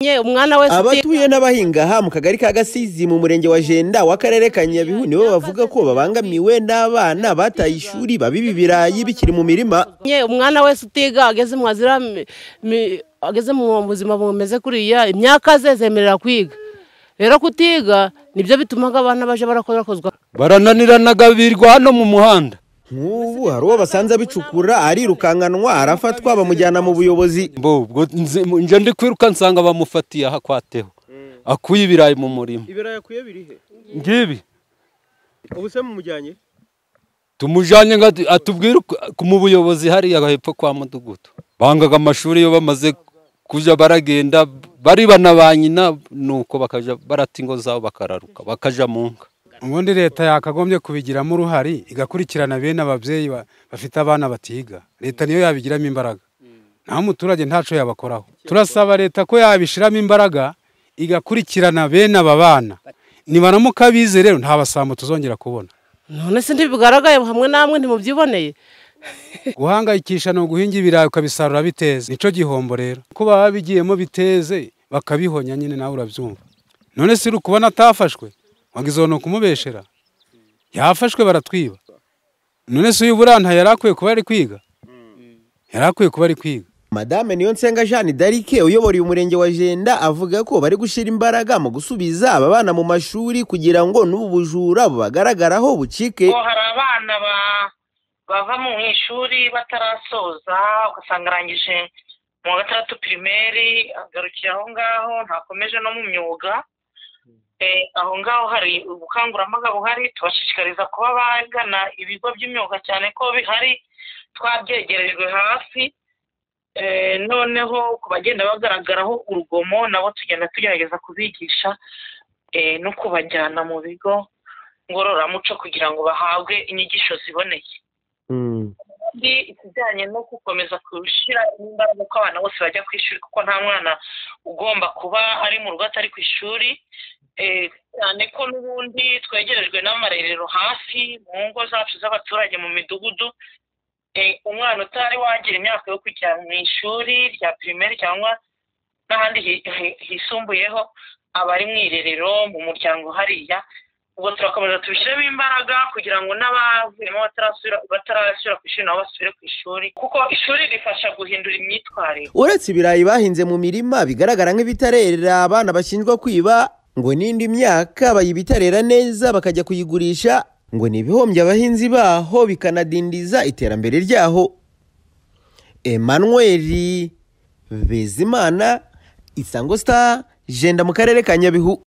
Umwana wese Abatuye n'abahinga aha mu kagari ka Gasizi mu murenge wa Jenda w'akarere ka Nyabihu nibo bavuga ko babangamiwe n'abana bataye ishuri babiba ibirayi bikiri mu mirima. Umwana wese utiga ageze mu azira ageze mu buzima bumeze kuriya, imyaka ze zemerera kwiga. Rero kutiga nibyo bituma abana baje barakorakozwa. Barananiranaga birirwa hano mu muhanda. Nk'ubu hari uwo basanze abicukura arirukanganwa arafatwa bamujyana mu buyobozi. Ubwo nje ndi kwiruka nsanga bamufatiye aha kwateho akuye ibirayi mu murima. Ibirayi akuye biri he? Ngibi. Ubu se mumujyanye? Tumujyanye ngo atubwire mu buyobozi hariya hepfo kwa mudugudu. Bangaga amashuri iyo bamaze kuja baragenda baribana ba nyina, nuko bakaja barata ingo zabo bakararuka bakaja mu nka. Ubundi leta yakagombye kubigiramo uruhare igakurikirana bene ababyeyi bafite abana batiga. Leta niyo yabigiramo imbaraga, naho umuturage ntaco yabakoraho. Turasaba leta ko yabishiramo imbaraga igakurikirana bene aba bana, nibaramuka bize rero nta basambo tuzongera kubona. None se ntibigaragaye hamwe namwe ntimubyiboneye? Guhangayikisha no guhinga ibirayi ukabisarura biteze nico gihombo rero, ko baba bigiyemo biteze bakabihonya nyine, nawe urabyumva. None se uri kubona atafashwe wagize no kumubeshera? Yafashwe baratwiba. None se uyu buranta yarakwiye kuba ari kwiga? Yarakwiye kuba ari kwiga. Madame Niyonsenga Jeanne d'Arc uyobora umurenge wa Jenda avuga ko bari gushira imbaraga mu gusubiza aba bana mu mashuri kugira ngo n'ubu bujura bubagaragaraho bucike. Hari abana bava mu ishuri batarasoza, ugasanga arangije mu wa gatandatu primaire agarukira aho ngaho, ntakomeje no mu myuga. Aho ngaho hari ubukangurambaga buhari, tubashishikariza kuba bagana ibigo by'imyuga cyane ko bihari twabyegerejwe hafi. Noneho ku bagenda bagaragaraho urugomo nabo tugenda tugerageza kubigisha no kubajyana mu bigo ngororamuco kugira ngo bahabwe inyigisho ziboneye. Ikijyanye no gukomeza gushyira imbaraga ko abana bose bajya ku ishuri, kuko nta mwana ugomba kuba ari mu rugo atari ku ishuri, cyane ko n'ubundi twegerejwe n'amarerero hafi mu ngo zacu z'abaturage mu midugudu. Umwana utari wagira imyaka yo kujya mu ishuri rya primaire cyangwa n'ahandi hisumbuyeho aba ari mu irerero mu muryango hariya. Ubwo turakomeza tubishyiremo imbaraga kugira ngo n'abavuyemo batarasubira ku ishuri nabo basubire ku ishuri, kuko ishuri rifasha guhindura imyitwarire. Uretse ibirayi bahinze mu mirima bigaragara nk'ibitarera abana bashinjwa kwiba, ngo n'indi myaka bayibitarera neza bakajya kuyigurisha, ngo ni ibihombya abahinzi baho bikanadindiza iterambere ryaho. Emmanuel Bizimana, Isango Star, Jenda mu karere ka Nyabihu.